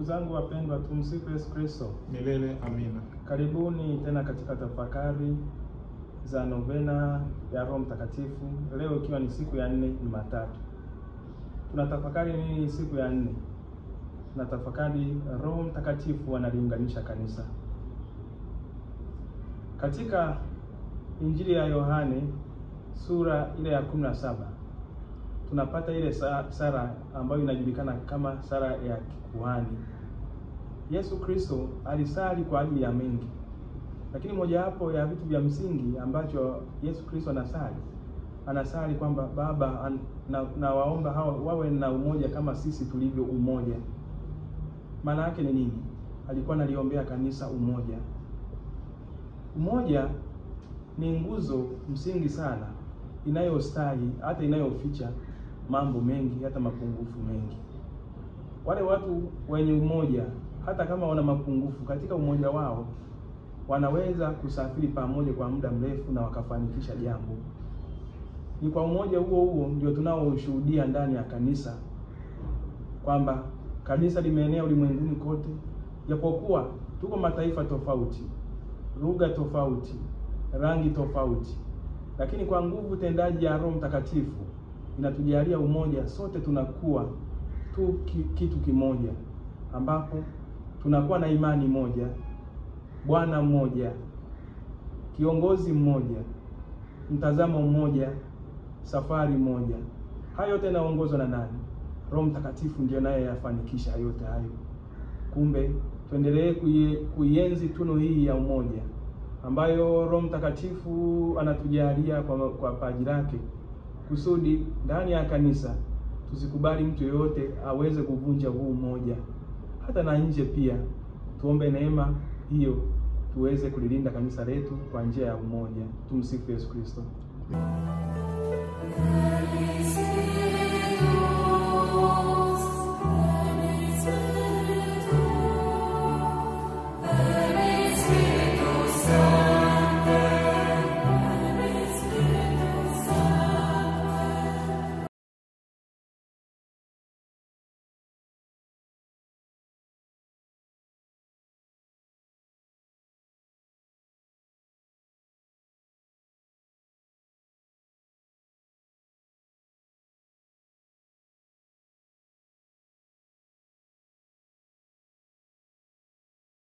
Ndugu zangu wapendwa, tumsifu Yesu Kristo. Milele amina. Karibuni tena katika tafakari za novena ya Roho Mtakatifu, leo ikiwa ni siku ya 4, Jumatatu. Tunatafakari nini siku ya 4? Tunatafakari Roho Mtakatifu analiunganisha kanisa. Katika Injili ya Yohane sura ile ya 17 tunapata ile sala ambayo inajulikana kama sala ya kikuhani. Yesu Kristo alisali kwa ajili ya mengi, lakini mojawapo ya vitu vya msingi ambacho Yesu Kristo anasali kwamba Baba, na waomba hawa wawe na umoja kama sisi tulivyo umoja. Maana yake ni nini? Alikuwa analiombea kanisa umoja. Umoja ni nguzo msingi sana inayostahi, hata inayoficha mambo mengi, hata mapungufu mengi. Wale watu wenye umoja, hata kama wana mapungufu, katika umoja wao wanaweza kusafiri pamoja kwa muda mrefu na wakafanikisha jambo. Ni kwa umoja huo huo ndio tunaoshuhudia ndani ya kanisa kwamba kanisa limeenea ulimwenguni kote, japokuwa tuko mataifa tofauti, lugha tofauti, rangi tofauti, lakini kwa nguvu tendaji ya Roho Mtakatifu inatujalia umoja. Sote tunakuwa tu kitu kimoja, ambapo tunakuwa na imani moja, Bwana mmoja, kiongozi mmoja, mtazamo mmoja, safari moja. Hayo yote yanaongozwa na nani? Roho Mtakatifu ndiye naye yafanikisha yote hayo. Kumbe tuendelee kuienzi tunu hii ya umoja ambayo Roho Mtakatifu anatujalia kwa paji lake, kusudi ndani ya kanisa tusikubali mtu yoyote aweze kuvunja huu umoja. Hata na nje pia tuombe neema hiyo tuweze kulilinda kanisa letu kwa njia ya umoja. Tumsifu Yesu Kristo.